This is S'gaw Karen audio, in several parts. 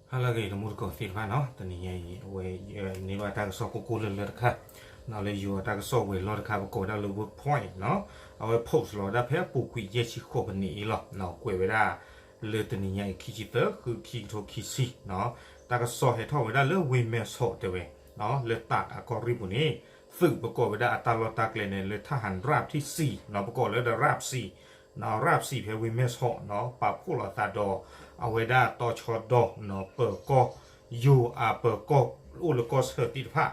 ဟါလၢအဂ့ၤ တံၤသကိးသ့ၣ်တဖၣ်နီၤ, တနံၤညါအံၤ အဝဲန့ၢ်ဘၣ်တၢ်ကစီၣ်ကိၢ်ကိၢ်လၢလၢတခါ လၢယိၤအတၢ်ကစီၣ်ဝဲၤလီၢ်တခါ ပကိးဝဲဒၣ်လၢ Workpoint နီၤ, အဝဲ post လီၤဝဲဒၣ်ဖဲအပူၤကွံာ်ယဲၢ်ဆံဃိးမံးနံးအံၤလီၤ. ကွဲးဝဲဒၣ်လၢတနံၤညါအံၤ ခံဆံသၢ ဃု ခံကထိခံဆံနီၤ, တၢ်ကစီၣ်ဟဲထီၣ်ဝဲဒၣ်လၢဝ့ၢ်မဲၢ်ဆီးတဲဝဲ လၢတၢ်အကီၢ်ရ့ၣ်ပူၤန့ၣ် သုးပကိးဝဲဒၣ်အတၢ်လီၢ်တၢ်ကျဲန့ၣ် လၢထၣ်ဟၣ်ရၣ်ထံၣ်စံနီၤ, ပကိးလၢဒီးရၣ်စံ ရၣ်စံဖဲဝ့ၢ်မဲၢ်ဆီးနီၤ, ပာ်ဖှိၣ်လိာ်သးဒီး အဝဲဒၣ်တီၤဆီဒီ ပၢၤကီၢ် ယိၤအပၢၤကီၢ်အိၣ်လၢကီၢ်ဆၢသ့ၣ်တဖၣ်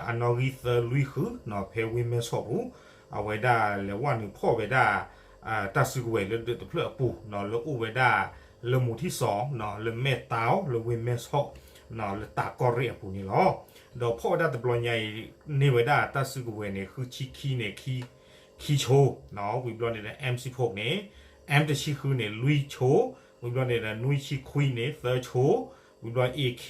အနီၣ်ဂံၢ်သၢလွံၢ်ဃုနီၤ, ဖဲဝ့ၢ်မဲၢ်ဆီးပူၤ အဝဲဒၣ်လဲၤဝဲနုာ်ဖီၣ်ဝဲဒၣ် တၢ်စုကဝဲၤလၢဒၢးတဖျၢၣ်အပူၤနီၤ, လၢအိၣ်ဝဲဒၣ်လၢမူၤထံၣ်စီၤနီၤ, လၢမဲၢ်တီ လၢဝ့ၢ်မဲၢ်ဆီးနီၤ, လၢတၢ်ကီၢ်ရ့ၣ်အပူၤန့ၣ်လီၤ. ဒီးဖီၣ်ဝဲဒၣ်တဘျီညါအံၤ န့ၢ်ဝဲဒၣ်တၢ်စုကဝဲၤန့ၣ် ဃုဆံခံန့ၣ် ခံ ခံဆိနီၤ, ဝံၤဘျီန့ၣ်ဒီး M sixteen န့ၣ် M တဆံဃုန့ၣ် လွံၢ်ဆိ, ဝံၤဘျီန့ၣ်ဒီး နွံဆံခွံန့ၣ် သၢဆိ, ဝံၤဘျီ AK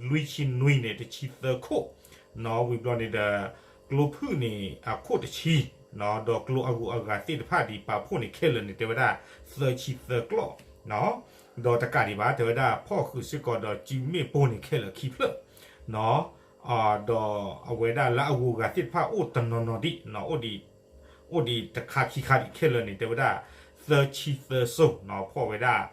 လွံၢ်ဆံနွံန့ၣ် တဆံသၢခိၣ်နီၤ, ဝံၤဘျီန့ၣ်ဒီး ကျိဖုၣ်န့ၣ် အခိၣ်တဆံနီၤ, ဒီးကျိအဂုၤအဂၤသ့ၣ်တဖၣ်ဒ် ပာ်ဖှိၣ်န့ၣ်ခဲလၢာ်န့ၣ် တဲဝဲဒၣ် သၢဆံသၢကျီၢ်နီၤ, ဒီးတကးဒံးဘၣ် တဲဝဲဒၣ် ဖီၣ်ဃုာ်စ့ၢ်ကီးဒီး စုမ့ၣ်ပိၢ်န့ၣ်ခဲလၢာ်ခံဖျၢၣ်နီၤ, ဒီးအဝဲဒၣ်လၢအဂုၤအဂၤသ့ၣ်တဖၣ်အိၣ်တနီၤနီၤဒံးနီၤ, အိၣ်ဒံး အိၣ်ဒံးတခါခံခါဒံးခဲလၢာ်န့ၣ် တဲဝဲဒၣ် သၢဆံသၢစိနီၤ, ဖီၣ်ဝဲဒၣ်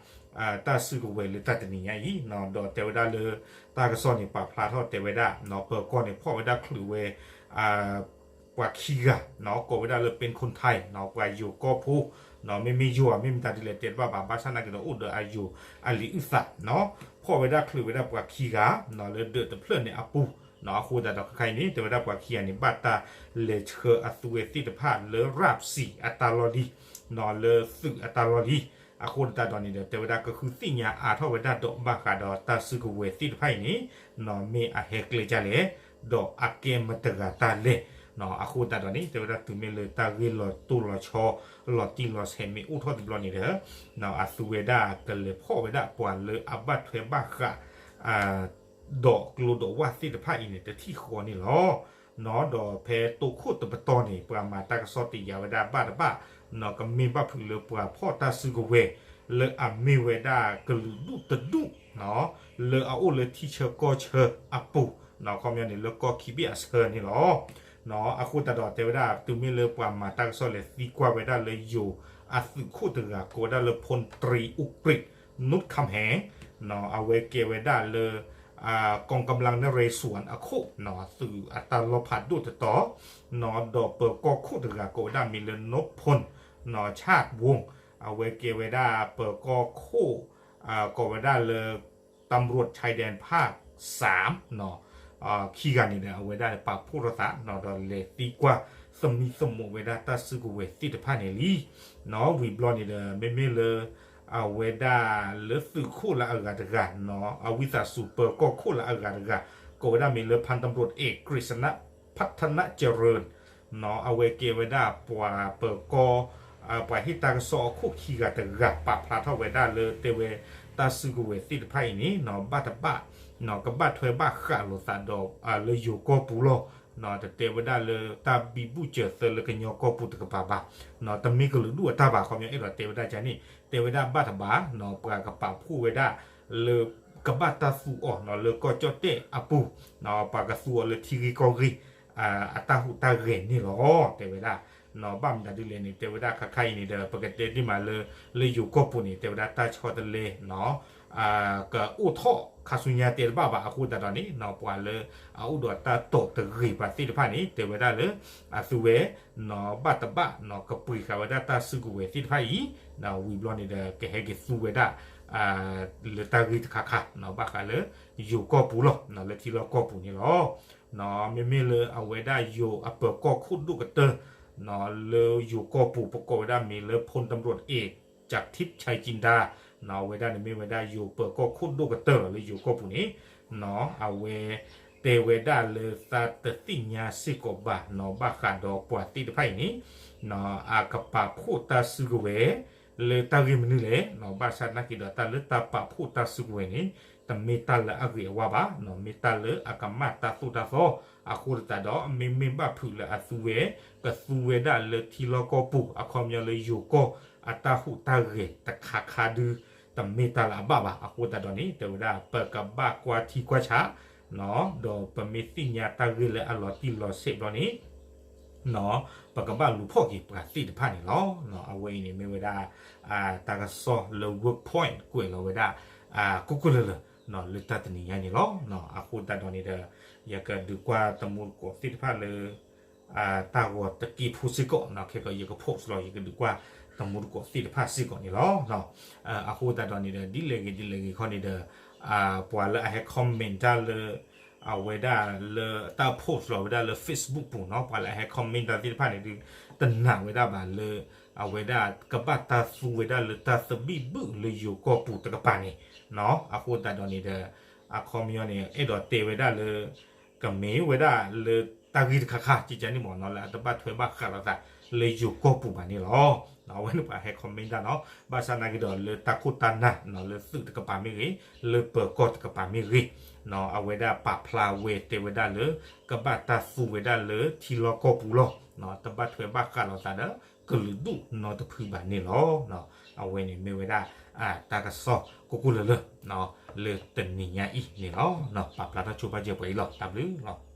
တၢ်စုကဝဲၤလၢတၢ်တနံၤညါအံၤနီၤ, ဒီးတဲဝဲဒၣ်လၢ တၢ်ကစီၣ်န့ၣ် ပာ်ဖျါထီၣ်တဲဝဲဒၣ်နီၤ, ပၢၤကီၢ်န့ၣ် ဖီၣ်ဝဲဒၣ်ချုးဝဲ ပှၤခံဂၤနီၤ, ကိးဝဲဒၣ်လၢ ပ့ၣ်ခိၣ်ထံနီၤ, ပှၤယိၤကီၢ်ဖိ မ့မ့ၢ်ယိၤဧါ မ့မ့ၢ်မတၤဒ်လဲၣ်တဲတဘၣ်ဘၣ်, ဘၣ်ဆၣ်နာ်က့ဒီးအိၣ်ဒီးအယိၤအလံာ်အုၣ်သးနီၤ, ဖီၣ်ဝဲဒၣ်ချုးဝဲဒၣ်ပှၤခံဂၤနီၤ, လၢဒၢးတဖျၢၣ်န့ၣ်အပူၤနီၤ, အဃိသတးဒီးခဲခါအံၤန့ၣ် တဲဝဲဒၣ်ပှၤခံဂၤန့ၣ် ဘၣ်တၢ်လဲၤဆှၢအသုဝဲသ့ၣ်တဖၣ်လၢ ရၣ်စံ အတၢ်လီၢ်လံၤနီၤ, လၢသုးအတၢ်လီၢ်လံၤ, အဃိသတးဒီးန့ၣ်ဒီး တဲဝဲဒၣ်ကဃုသ့ၣ်ညါအါထီၣ်ဝဲဒၣ်ဒီးဘၣ်ဃးဒီးတၢ်စုကဝဲၤသ့ၣ်တဖၣ်အံၤန့ၣ်နီၤ, မ့ၢ်အဟဲကျဲဒ်လဲၣ် ဒီးအကဲမတၤတဂၤတၢ်လဲၣ်နီၤ, အဃိသတးဒီးန့ၣ် တဲဝဲဒၣ်တုၤမ့ၢ်လၢတၢ်ဂ့ၢ်လီၤတိၢ်လီၤဆီ လီၤတံၢ်လီၤဆဲးမ့ၢ်အိၣ်ထီၣ်တဘျီန့ၣ်ဒီး အသုဝဲဒၣ်ကလဲၤဖီၣ်ဝဲဒၣ်ပှၤလၢအဘၣ်ထွဲဘၣ်ဃး ဒီးကျိဒီးဝၣ်သ့ၣ်တဖၣ်အံၤန့ၣ် တထံၣ်ဃီန့ၣ်လီၤ. ဒီးဖဲတိခိၣ်တပတီၢ်န့ၣ် ပှၤမၤတၢ်ကစီၣ်တယာ်ဝဲဒၣ်ဘၣ်တဘၣ်နီၤ, ကမ့ၢ်ဘၣ်ဖုးလၢပှၤဖီၣ်တၢ်စုကဝဲၤ လၢအမ့ၢ်ဝဲဒၣ်ကလုာ်ဒူၣ်တဒူၣ်နီၤ, လၢအအိၣ်လၢထံဆၢကီၢ်ဆၢအပူၤနီၤ, ခီပညီန့ၣ် လၢကီၢ်ခံဘ့ၣ်အဆၢန့ၣ်လီၤ. အဃိသတးဒီးတဲဝဲဒၣ် တုၤမ့ၢ်လၢပှၤမၤတၢ်ကစီၣ်လဲၤသံကွၢ်ဝဲဒၣ်လၢယိၤအသုးခိၣ်တဂၤ ကိးဝဲဒၣ်လၢ พลตรีอุกฤษ นุชคำแหง အဝဲကဲဝဲဒၣ်လၢ กองกำลังนเรศวร အခိၣ်နီၤ, သုးအတၢ်လီၢ်ဖးဒိၣ်တတီၤနီၤ, ဒီးပၢၤကီၢ်ခိၣ်တဂၤ ကိးဝဲဒၣ်မ့ၢ်လၢ นพพลနီၤ ชาติวงศ์ အဝဲကဲဝဲဒၣ်ပၢၤကီၢ်ခိၣ် ကိးဝဲဒၣ်လၢ ตำรวจชายแดนภาคสามနီၤ, ခံဂၤန့ၣ်ဒီး အဝဲဒၣ်ပာ်ဖှိၣ်ထီၣ်သးနီၤ, ဒီးလဲၤသံကွၢ်သမံသမိးဝဲဒၣ်တၢ်စုကဝဲၤသ့ၣ်တဖၣ်န့ၣ်လံနီၤ, ဝံၤဘျီန့ၣ်ဒီး မ့မ့ၢ်လၢ အဝဲဒၣ်လၢသုးခိၣ်လၢအဂၤတဂၤနီၤ, အဝံသးစူၤပၢၤကီၢ်ခိၣ်လၢအဂၤတဂၤ ကိးဝဲဒၣ်မ့ၢ်လၢ พันตำรวจเอกกฤษณะพัฒนเจริญနီၤ, အဝဲကဲဝဲဒၣ်ပှၤပၢၤကီၢ် ပှၤဟ့ၣ်တၢ်ကစီၣ်အခိၣ်ခံဂၤတဂၤ ပာ်ဖျါထီၣ်ဝဲဒၣ်လၢတဲဝဲ တၢ်စုကဝဲၤသ့ၣ်တဖၣ်အံၤန့ၣ်နီၤ ဘၣ်တဘၣ်နီၤ ကဘၣ်ထွဲဘၣ်ဃးလိာ်သးဒီး လၢယိၤကီၢ်ပူၤလီၤ. တတဲဝဲဒၣ်လၢတၢ်ဘံဘူၣ်စၢၤသၢလၢကညီကီၢ်ပူၤတကပၤဘၣ်, တမ့ၢ်ကလုာ်ဒူၣ်အတၢ်ဘၣ်, ခီပညီအဲၣ်ဒိးတဲဝဲဒၣ်ကန့ၣ် တဲဝဲဒၣ်ဘၣ်တဘၣ်နီၤ ပှၤကပာ်ဖှိၣ်ဝဲဒၣ်လၢ ကဘၣ်တၢ်သူအီၤနီၤ လၢကီၢ်ကၠီၣ်တဲၣ်အပူၤ, ပှၤကသူအီၤလၢထံဂ့ၢ်ကီၢ်ဂ့ၢ် အတၢ်ဟူးတၢ်ဂဲၤန့ၣ်လီၤ တဲဝဲဒၣ်. ဘၣ်မတၤဒ်လဲၣ်န့ၣ် တဲဝဲဒၣ်ခါခါအံၤန့ၣ်ဒီး ပကတဲဒ်မးလၢ လၢယိၤကီၢ်ပူၤန့ၣ် တဲဝဲဒၣ်တၢ်ဆီတလဲနီၤ ကအိၣ်ထီၣ်ခါဆူညါတဲတဘၣ်ဘၣ် အဃိသတးဒီးန့ၣ်နီၤ ပှၤလၢအအိၣ်ဒီးတၢ်တိာ်တဂ့ၤပှၤသ့ၣ်တဖၣ်န့ၣ် တဲဝဲဒၣ်လၢ အသုဝဲနီၤ ဘၣ်တဘၣ်နီၤ ကပှ့ၤဃာ်ဝဲဒၣ်တၢ်စုကဝဲၤသ့ၣ်တဖၣ်အံၤ ဝံၤဘျီန့ၣ်ဒီး ကဟဲက့ၤသူဝဲဒၣ် လၢတၢ်ဂ့ၢ်တခါခါနီၤ ဘၣ်ဃးလၢ ယိၤကီၢ်ပူၤလီၤ လၢထံလီၢ်ကီၢ်ပူၤန့ၣ်လီၤ. မ့မ့ၢ်လၢအဝဲဒၣ်ယိၤအပၢၤကီၢ်ခိၣ်ဒိၣ်ကတၢၢ်နီၤ လၢယိၤကီၢ်ပူၤ ပကိးဝဲဒၣ်မ့ၢ်လၢ พลตำรวจเอก จากทิพย์ชัยจินดาနီၤ အဝဲဒၣ်န့ၣ်မ့ၢ်ဝဲဒၣ်ယိၤပၢၤကီၢ်ခိၣ်ဒိၣ်ကတၢၢ်လီၤ လၢယိၤကီၢ်ပူၤန့ၣ်နီၤ အဝဲ တဲဝဲဒၣ်လၢသးတသ့ၣ်ညါစ့ၢ်ကီးဘၣ်နီၤ ဘၣ်ဃးဒီးပှၤသ့ၣ်တဖၣ်အံၤန့ၣ်နီၤ အကပာ်ဖှိၣ်တၢ်စုကဝဲၤ လၢတၢ်ဂ့ၢ်မနုၤလဲၣ်နီၤ ဘၣ်ဆၣ်သနာ်က့ဒီး တၢ်လၢတၢ်ပာ်ဖှိၣ်တၢ်စုကဝဲၤန့ၣ် တမ့ၢ်တၢ်လၢအဂ့ၤအဝါဘၣ်နီၤ မ့ၢ်တၢ်လၢအကမၣ်တၢ်သိၣ်တၢ်သီ အဃိသတးဒီး မ့မ့ၢ်ဘၣ်ဖုးလၢအသုဝဲ ကသူဝဲဒၣ်လၢထံလီၢ်ကီၢ်ပူၤ အခီပညီလၢယိၤကီၢ်အတၢ်ဟူးတၢ်ဂဲၤတခါခါဒု တမ့ၢ်တၢ်လၢအဘၣ်ဘၣ်. အဃိသတးဒီးန့ၣ် တဲဝဲဒၣ် ပကဘၣ်ကွၢ်ထံကွၢ်ဆး ဒီးပမ့ၢ်သ့ၣ်ညါတၢ်ဂ့ၢ်လၢအလီၤတံၢ်လီၤဆဲးဘျီန့ၣ် ပကဘၣ်လူၤဖီၣ်က့ၤပှၤသ့ၣ်တဖၣ်န့ၣ်လီၤ. အဝဲအံၤန့ၣ်မ့ၢ်ဝဲဒၣ် တၢ်ကစီၣ်လၢ Workpoint ကွဲးလီၤဝဲဒၣ် ကိၢ်ကိၢ်လၢၤလၢၤ လၢတၢ်တနံၤညါန့ၣ်လီၤ. အဃိသတးဒီးန့ၣ်ဒီး ယကဒုးကွၢ်တမူတကိးသ့ၣ်တဖၣ်လၢ တၢ်ဂီၤတက့ဖိစ့ၢ်ကီး ခဲကီးယက post လီၤ ယကဒုးကွၢ်တမူတကိးသ့ၣ်တဖၣ်စ့ၢ်ကီးန့ၣ်လီၤ. အဃိသတးဒီးန့ၣ်ဒီး ဒ်လဲၣ်ဂ့ၤဒ်လဲၣ်ဂ့ၤခီန့ၣ်ဒီး ပှၤလၢအဟဲ comment တၢ်လၢ အဝဲဒၣ်လၢတၢ် post လီၤဝဲဒၣ်လၢ Facebook ပူၤနီၤ ပှၤလၢအဟဲ comment တၢ်သ့ၣ်တဖၣ်န့ၣ်ဒီး တနာ်ဝဲဒၣ်ဘၣ်လၢ အဝဲဒၣ်ကဘၣ်တၢ်သူဝဲဒၣ်လၢတၢ်သဘံၣ်ဘုၣ်လၢယိၤကီၢ်ပူၤတကပၤန့ၣ်နီၤ. အဃိသတးဒီးန့ၣ်ဒီး အခီပညီန့ၣ် အဲၣ်ဒိးတဲဝဲဒၣ်လၢ ကမ့ၢ်ဝဲဒၣ်လၢတၢ်ဂ့ၢ်တခါခါ ကကန့ၣ်မ့ၢ်နီၤ လၢအတဘၣ်ထွဲဘၣ်ဃးလိာ်သးလၢယိၤကီၢ်ပူၤဘၣ်န့ၣ်လီၤ. အဝဲန့ၣ်ပှၤဟဲ comment တၢ်နီၤ ဘၣ်ဆၣ်နာ်က့ဒီးလၢတၢ်ခိၣ်တၢ်နၢ်နီၤ လၢသုးတကပၤမ့ၢ်ဂ့ၤ လၢပၢၤကီၢ်တကပၤမ့ၢ်ဂ့ၤ အဝဲဒၣ်ပာ်ဖျါဝဲတဲဝဲဒၣ်လၢ ကဘၣ်တၢ်သူဝဲဒၣ်လၢထံလီၢ်ကီၢ်ပူၤလီၤ. တဘၣ်ထွဲဘၣ်ဃးလိာ်သးဒီး ကလုာ်ဒူၣ်နီတဖုဘၣ်န့ၣ်လီၤ. အဝဲန့ၣ်မ့ၢ်ဝဲဒၣ် တၢ်ကစီၣ်ကိၢ်ကိၢ်လၢၤလၢၤ လၢတနံၤညါအံၤန့ၣ်လီၤ. ပာ်ဖျါထီၣ်ဆိပာ်စၢၤပှၤအံၤလီၤ. တၢ်ဘျုးလီၤ.